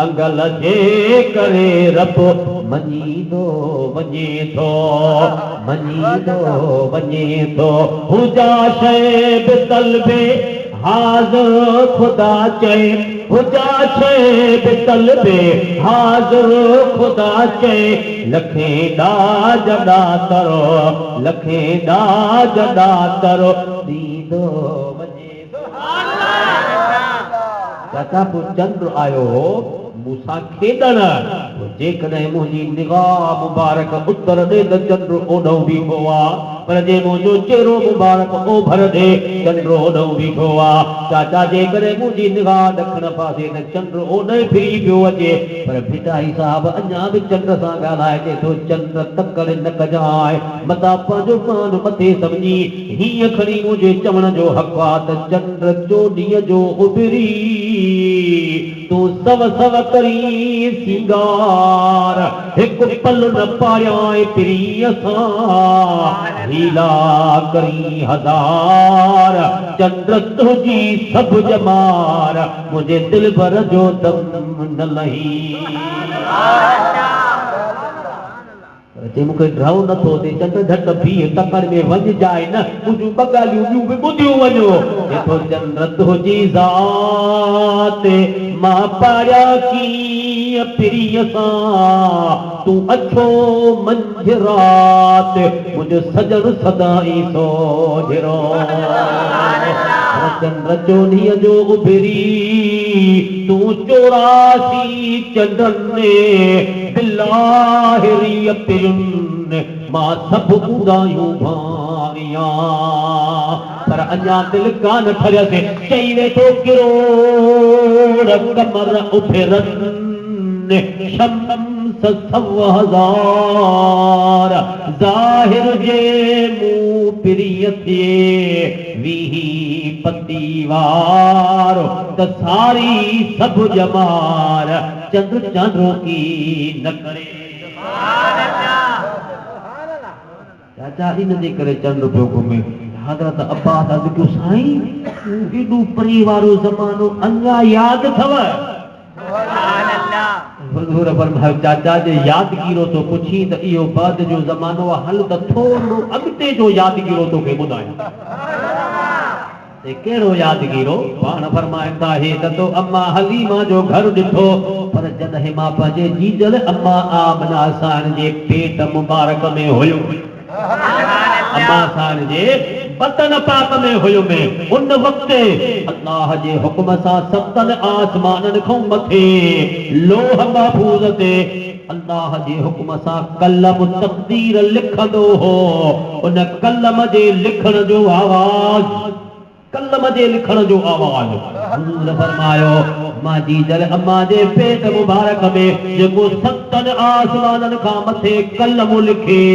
انگل جي ڪري رب مڃيندو وڃي ٿو مڃيندو وڃي ٿو هو جا شيء به طلبي حاضر خدا چئي هو جا شيء به طلبي حاضر خدا چئي لکين ڏاج ڏاترو لکين ڏاج ڏاترو ڏيندو وڃي ٿو. چاچا پوء چنڊ آيو هو مون سان کيڏڻ، پوء جيڪڏهن منهنجي نگاهه مبارڪ اتر ڏي ته چنڊ اوڏهون بيٺو آ، پر جي منهنجو چهرو مبارڪ اوڀر ڏي، چنڊ اوڏهون بيٺو آ. چاچا جيڪڏهن منهنجي نگاهه ڏکڻ پاسي ته چنڊ اوڏهين ڦري پيو اچي. پر ڀٽائي صاحب اڃا به چنڊ سان ڳالهائي چئي ٿو، چنڊ تڪڙ نه ڪجانء، متان پنهنجو مان مٿي سمجهين. هيئن کڻي منهنجي چوڻ جو حق آ ته چنڊ چوڏهينء جو اڀري، تون سو سو ڪرين سينگار، هڪ پل نه پاريانء پرينء سان، حيلا ڪرين هزار، چنڊ تنهنجي سڀ ڄمار، منهنجي دلبر جو دم نه لهين. پر چي مون کي ڍؤ نه ٿو ٿئي، چنڊ جهٽ بيهه، تڪڙ ۾ وڃجانء نه، منهنجون ٻه ڳالهيون ٻيون به ٻڌيون وڃو. چي ٿو چنڊ تنهنجي ذات مان پاڙيان ڪيئن پرينء سان، تون اڇو منجهه رات، منهنجو سڄڻ سدائين سوجهرو. پر چنڊ چوڏهينء جو اڀري، تون 84 چنڊن ۾. بلاهريء پرين مان سڀ اونداهيون ڀانيان، پر اڃا دل ڪانه ٺريس، چئي ويٺو ڪروڙ قمر اڀرن، شمس سو هزار، ظاهر جي مون پرينء ٿئي ويهين پتي وارو، ته ساري سڀ ڄمار. چنڊ چانڊوڪي نه ڪري. چاچا ان جي ڪري چنڊ پيو گهمي. حضرت عباس عرض ڪيو سائين اهو ايڏو پري وارو زمانو اڃا ياد اٿو؟ حضور فرمايو چاچا جي يادگيرو ٿو پڇين ته اهو بعد جو زمانو آ هل ته ٿورڙو اڳتي جو يادگيرو توکي ٻڌايان. تي ڪهڙو يادگيرو؟ پاڻ فرمائن ٿا، هي ته تو اما حليمه جو گهر ڏٺو، پر جڏهن مان پنهنجي جيجل اما آمنه سائڻ جي پيٽ مبارڪ ۾ هيم، اما سائڻ جي بطن پاڪ ۾ هيم، ان وقت الله جي حڪم سان ستن آسمانن کان مٿي لوح محفوظ تي الله جي حڪم سان قلم تقدير لکندو هو، ان قلم جي لکڻ جو آواز، قلم جي لکڻ جو آواز، حضور فرمايو، مان جيجل اما جي پيٽ مبارڪ ۾ جيڪو ستن آسمانن کان مٿي قلم لکي،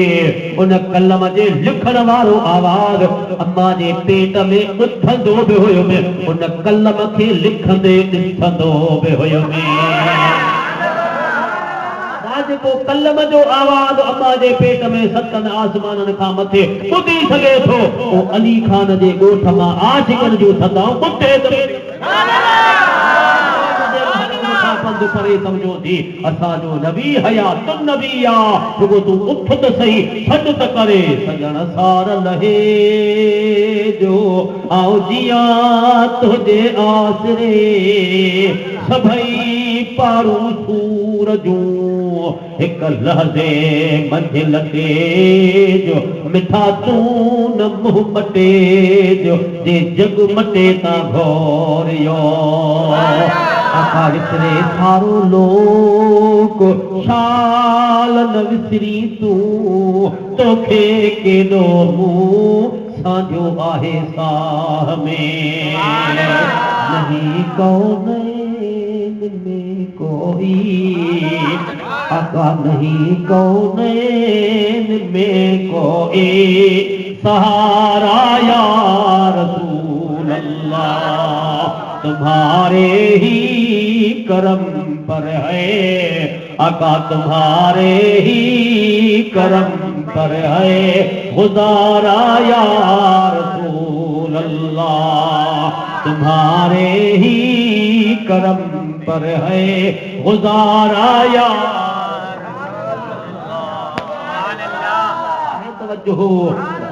ان قلم جي لکڻ وارو آواز اما جي پيٽ ۾ ٻڌندو به هيم، ان قلم کي لکندي ڏسندو به هيم. ڇا جيڪو قلم جو آواز اما جي پيٽ ۾ ستن آسمانن کان مٿي ٻڌي سگهي ٿو، اهو علي خان جي ڳوٺ مان عاشقن جون صدائون ٻڌي ته ٻڌي. ان کان پنڌ پري سمجهو ٿي، اسان جو نبي حيات النبي آ، رڳو تون اٿ ته سهي، سڏ ته ڪري، سڄڻ سار لهي جو آئون جيان تنهنجي آسري. سڀئي پارون سور جون هڪ لحظي منجهه لٽيج، مٺا تون نه منهن مٽيج، جي جڳ مٽي تان گهوريو. آقا وسري سارو لوڪ، شال نه وسرين تون، توکي ڪيڏو مون سانڍيو آهي ساهه ۾، نهين ڪونين ۾ ڪوئي، آقا نهين ڪونين ۾ ڪوئي، سهارا يا رسول الله، تمهاري هي ڪرم پر هي. آقا تمهاري هي ڪرم پر هي گذارا يا رسول الله تمهاري هي ڪرم پر هي گذارا يا توجه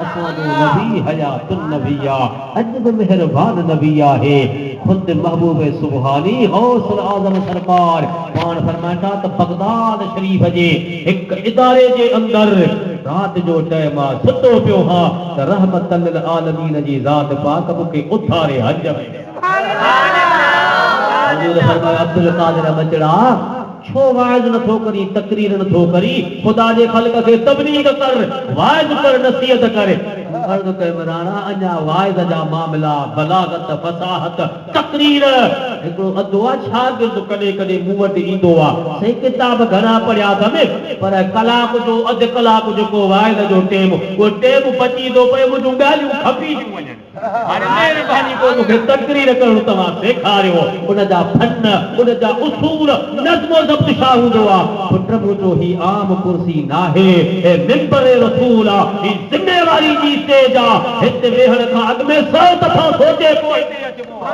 اسان جو نبي حيات النبي آ اڄ به مهربان نبي آهي خود محبوب سبحاني غوث الاعظم سرڪار پاڻ فرمائن ٿا ته بغداد شريف جي هڪ اداري جي اندر رات جو ٽئم آ ستو پيو هان ته رحمت للعالمين جي ذات پاڪ مون کي اٿاري هنج ۾. حضور فرمايو عبدالقادر ٻچڙا! ڇو واعظ نه ٿو ڪرين، تقرير نه ٿو ڪرين، خدا جي خلق کي تبليغ ڪر، واعظ ڪر، نصيحت ڪر. مون عرض ڪيم راڻا اڃا واعظ جا معاملا، بلاغت، فصاحت، تقرير، هڪڙو اڌ آ، شاگرد ڪڏهن ڪڏهن مون وٽ ايندو آ، سائين ڪتاب گهڻا پڙهيا اٿم، پر ڪلاڪ جو اڌ ڪلاڪ جيڪو واعظ جو ٽيم، اهو ٽيم بچي ٿو پئي، منهنجون ڳالهيون کپي ٿيون وڃن. هاڻي مهرباني ڪو مون کي تقرير ڪرڻ توهان سيکاريو، ان جا فن، ان جا اصول، نظم و ضبط ڇا هوندو آ؟ پٽ منهنجو هي عام ڪرسي ناهي، هي منبر رسول آ، هي ذميواري جي اسٽيج آ، هت ويهڻ کان اڳ ۾ سئو دفعا سوچي پوء هتي اچبو آ.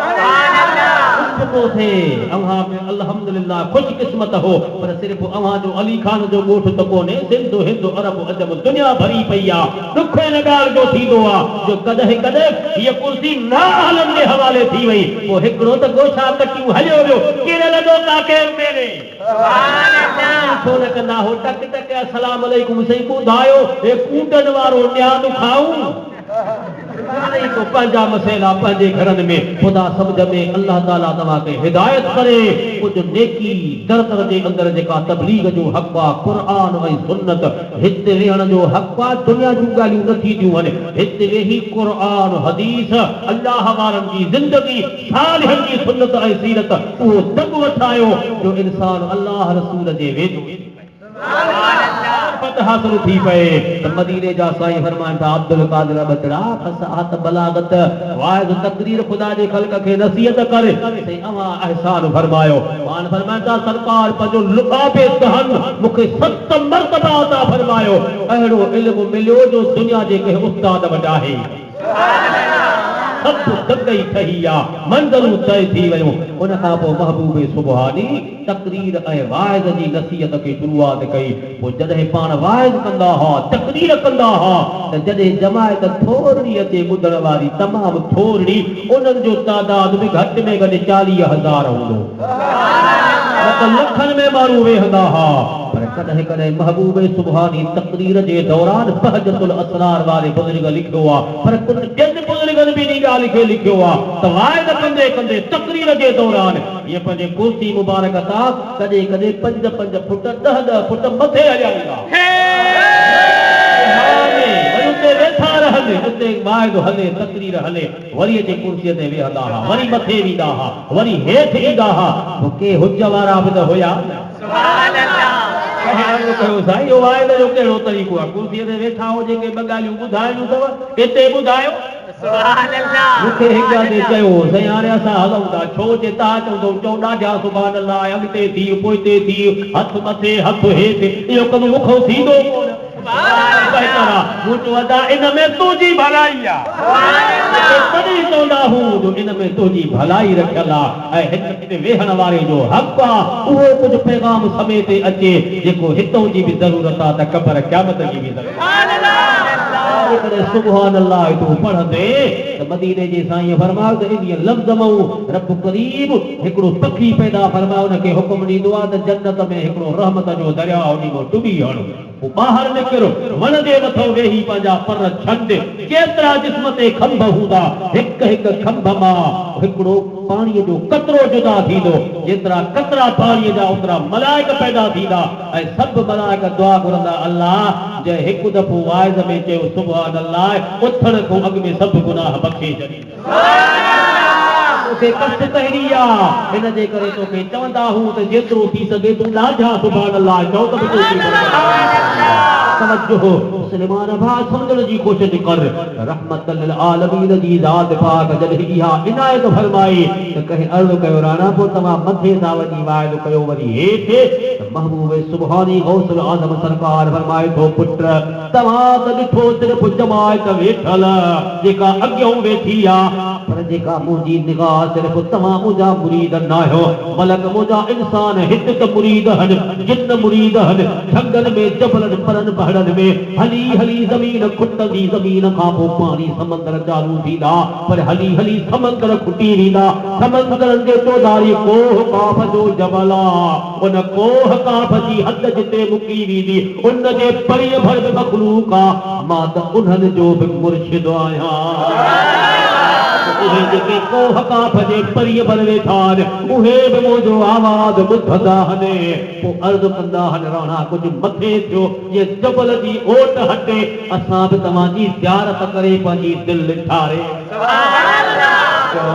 ڪجهه ڪو ٿئي، اوهان به الحمدلله خوش قسمت هو، پر صرف اوهان جو علي خان جو ڳوٺ ته ڪونهي، سنڌ، هند، عرب، عجم دنيا ڀري پئي آ. ڏک ان ڳالهه جو ٿيندو آ جو ڪڏهن ڪڏهن هيء ڪرسي نااهلن جي حوالي ٿي وئي، پوء هڪڙو ته گوشا ڪٽيون هليو ويو، ڪريل ڏوڪا ڪير ميڙي؟ ڇو نه ڪندا هو ٽڪ ٽڪ السلام عليڪم سائين ٻڌايو هي ڪونڊن وارو نياز کائون؟ هاڻي ئي ڪو پنهنجا مسئلا پنهنجي گهرن ۾ خدا سمجهه ۾ الله تعالي توهان کي هدايت ڪري ڪجهه نيڪي در در جي اندر جيڪا تبليغ جو حق آ قرآن ۽ سنت هت ويهڻ جو حق آ دنيا جون ڳالهيون نه ٿينديون هن هت ويهي قرآن حديث الله وارن جي زندگي صالحن جي سنت ۽ سيرت اهو دڳ وٺايو جو انسان الله رسول جي ويجهو ٿي پئي معرفت حاصل ٿي پئي ته مديني جا سائين فرمائن ٿا عبدالقادر ٻچڙا فصاحت بلاغت واعظ تقرير خدا جي خلق کي نصيحت ڪر سائين اوهان احسان فرمايو پاڻ فرمائن ٿا سرڪار پنهنجو لعاب دهن مون کي ست مرتبا عطا فرمايو اهڙو علم مليو جو دنيا جي ڪنهن استاد وٽ آهي ئي سڀ دڳ ئي ٺهي ويا منزلون طئي ٿي ويون ان کان پوء محبوب سبحاني تقرير ۽ واعظ جي نصيحت کي شروعات ڪئي. پوء جڏهن پاڻ واعظ ڪندا ها، تقرير ڪندا ها ته جڏهن جماعت ٿورڙي اچي ٻڌڻ واري تمام ٿورڙي، انهن جو تعداد به گهٽ ۾ گهٽ 40,000 هوندو. نه ته لکن ۾ ماڻهو ويهندا ها. پر ڪڏهن ڪڏهن محبوب سبحاني تقرير جي دوران بهجت الاسرار واري بزرگ لکيو آ پر ڪجهه ٻين بزرگن به انهي ڳالهه کي لکيو آ ته واعظ ڪندي ڪندي تقرير جي دوران هيء پنهنجي ڪرسي مبارڪ تان ڪڏهن ڪڏهن پنج پنج فوٽ، ڏهه ڏهه فوٽ مٿي هليا ويندا. وري اتي ويٺا رهن، اتي واعظ هلي، تقرير هلي، وري اچي ڪرسيء تي ويهندا ها، وري مٿي ويندا ها، وري هيٺ ايندا ها. پوء ڪي حج وارا به ته هيا نه. ڪنهن عرض ڪيو، سائين اهو واعظ جو ڪهڙو طريقو آهي؟ ڪرسيء تي ويٺا هو، جيڪي ٻه ڳالهيون ٻڌائڻيون اٿو، اتي ٻڌايو. مون کي هڪ ادي چيو، سائين هاڻي اسان هلون ٿا، ڇو؟ چي توهان چوندؤ، چئو ڏاڍيان سبحان الله آهي، اڳتي ٿي، پوئتي ٿي، هٿ مٿي، هٿ هيٺ، اهو ڪم مون کان ٿيندو ڪونه. بهتر آ. مون چيو، ادا ان ۾ تنهنجي ڀلائي آ. تڏهن چوندا هون جو ان ۾ تنهنجي ڀلائي رکيل آ ۽ هت ويهڻ واري جو حق آ، اهو ڪجهه پيغام سميتي اچي، جيڪو هتئون جي به ضرورت آ ته قبر قيامت جي به ضرورت آ. جيڪڏهن سبحان الله تون پڙهندين ته مديني جي سائينء فرمايو ته انهيء لفظ مئون رب ڪريم هڪڙو پکي پيدا فرمائي ان کي حڪم ڏيندو آهي ته جنت ۾ هڪڙو رحمت جو درياء انهي مان ٽٻي هڻ پوء ٻاهر نڪر وڻ جي مٿئون ويهي پنهنجا پر ڇنڊ ڪيترا جسم تي کنڀ هوندا هڪ هڪ کنڀ مان هڪڙو پاڻيء جو قطرو جدا ٿيندو جيترا قطرا پاڻيء جا اوترا ملائڪ پيدا ٿيندا ۽ سڀ ملائڪ دعا گهرندا، الله! جنهن هڪ دفعو واعظ ۾ چيو سبحان الله، اٿڻ کان اڳ ۾ سڀ گناهه بخشي ڇڏيندس. توکي ڪس ڪهڙي آ؟ ان جي ڪري توکي چوندا هون ته جيترو ٿي سگهي تون ڏاڍا سبحان الله چئو ته به توکي برڪت ملندي. توجه! مسلمان ڀاء سمجهڻ جي ڪوشش ڪر. رحمت للعالمين جي ذات پاڪ جڏهن اها عنايت فرمائي ته ڪنهن عرض ڪيو راڻا پوء توهان مٿي ٿا وڃي واعظ ڪيو وري هيٺ ته محبوب سبحاني غوث الاعظم سرڪار فرمائي ٿو پٽ توهان ته ڏٺو صرف جماعت ويٺل جيڪا اڳيئون ويٺي آ پر جيڪا منهنجي نگاهه صرف توهان منهنجا مريد ناهيو بلڪ منهنجا انسان هت ته مريد هن جن مريد هن جهنگن ۾ جبلن پرن پهڙن ۾ هلي هلي زمين کٽندي، زمين کان پوء پاڻي سمندر چالو ٿيندا، پر هلي هلي سمندر کٽي ويندا، سمندرن جي چوڌاري ڪوهه قاف جو جبل آ، ان ڪوهه قاف جي حد جتي مڪي ويندي، ان جي پرينء ڀر به مخلوق آ، مان ته انهن جو به مرشد آهيان. اهي جيڪي ڪوهه قاف جي پرينء ڀر ويٺا آهن، اهي به منهنجو آواز ٻڌندا آهن، پوء عرض ڪندا آهن، راڻا ڪجهه مٿي ٿيو. جيئن جبل جي اوٽ هٽي، اسان به توهان جي زيارت ڪري پنهنجي دل ٺاري. اچو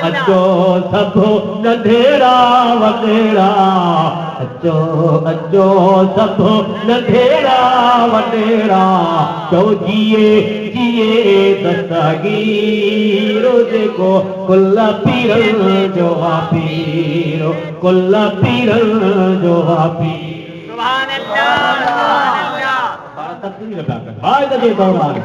اچو سڀ ننڍيڙا وڏيڙا، اچو اچو سڀ ننڍيڙا وڏيڙا، چئو جيئي جيئي دستگير جيڪو ڪل پيرن جو آ پير، ڪل پيرن جو آ پير. سبحان الله سبحان الله. پاڻ تقرير پيا ڪن وعظ جي دوران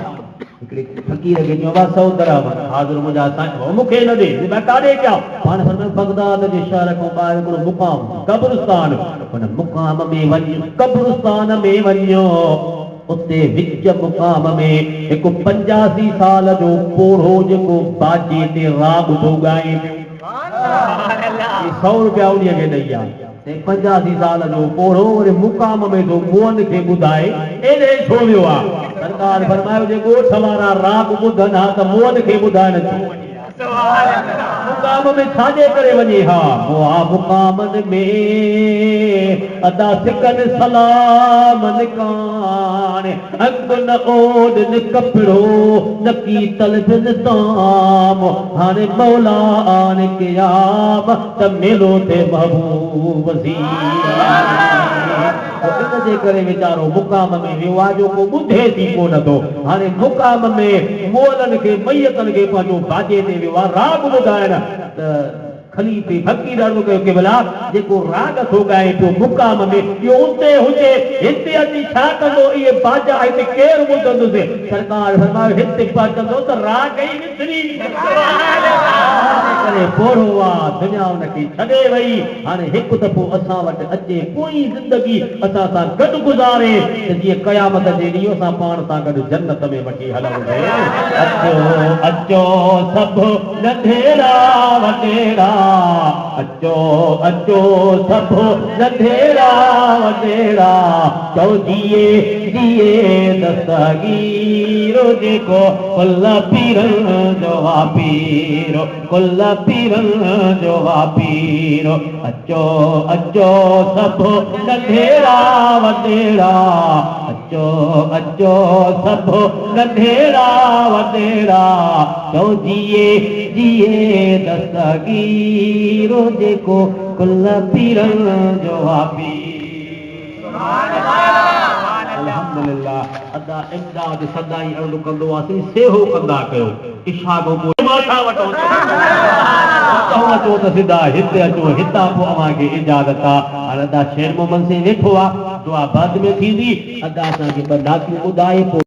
هڪڙي فقير کي چيو وا سو درهم حاضر منهنجا سائين هو مون کي نه ڏي مان ڪاڏي ڪيان پاڻ فرمايو بغداد جي شهر کان ٻاهر هڪڙو مقام قبرستان ان مقام ۾ وڃ قبرستان ۾ وڃ اتي وچ مقام ۾ هڪ 85 سال جو پوڙهو جيڪو باجي تي راڳ ٿو ڳائي پيو. هي سئو روپيا انهيء کي ڏئي آ. سائين 85 سال جو پوڙهو وري مقام ۾ ٿو مئن کي ٻڌائي، ايڏي ڇو ويو آ؟ سرڪار فرمايو جي ڳوٺ وارا راڳ ٻڌن ها ته مئن کي ٻڌائڻ ڇو وڃي ها؟ مقام ۾ ڇاجي ڪري وڃي ها؟ مئا مقامن ۾ ادا سڪن سلامن ڪاڻ، انگ نه اوڏ نه ڪپڙو، نڪي طلبن طعام، هاڻي مولا آڻ قيام، ته ميلو ٿئي محبوب سين. پوء ان جي ڪري ويچارو مقام ۾ ويو آ جو ڪو ٻڌيس ئي ڪونه ٿو. هاڻي مقام ۾ مئلن کي ميتن کي پنهنجو باجي تي ويو آ راڳ ٻڌائڻ ته خليفي فقير عرض ڪيو قبلا جيڪو راڳ ٿو ڳائي پيو مقام ۾ اهو اتي هجي هتي اچي ڇا ڪندو اهي باجا هتي ڪير ٻڌندس سرڪار فرمايو هتي پهچندو ته راڳ ئي وسري ويندس تنهن ڪري پوڙهو آ دنيا ان کي ڇڏي وئي هاڻي هڪ دفعو اسان وٽ اچي پوئين زندگي اسان سان گڏ گذاري ته جيئن قيامت جي ڏينهن اسان پاڻ سان گڏ جنت ۾ وٺي هلون اچو اچو سڀ ننڍيڙا وڏيڙا اچو اچو سڀ ننڍيڙا وڏيڙا چئو جيئي جيئي دستگير جيڪو ڪل پيرن جو آ پير ڪل پيرن جو آ پير اچو اچو سڀ ننڍيڙا وڏيڙا اچو اچو سڀ ننڍيڙا وڏيڙا چئو جيئي جيئي دستگير جيڪو ڪل پيرن جو آ پير. الحمدلله ادا امداد سدائين عرض ڪندو آ سائين سيهو ڪندا ڪيو عشاء کان پوء اسان وٽ اتهون اچو ته سڌا هتي اچو هتان پوء اوهان کي اجازت آ هاڻ ادا شير محمد سائين ويٺو آ دعا بعد ۾ ٿيندي ادا اسان کي ٻه نعتيون ٻڌائي پوء.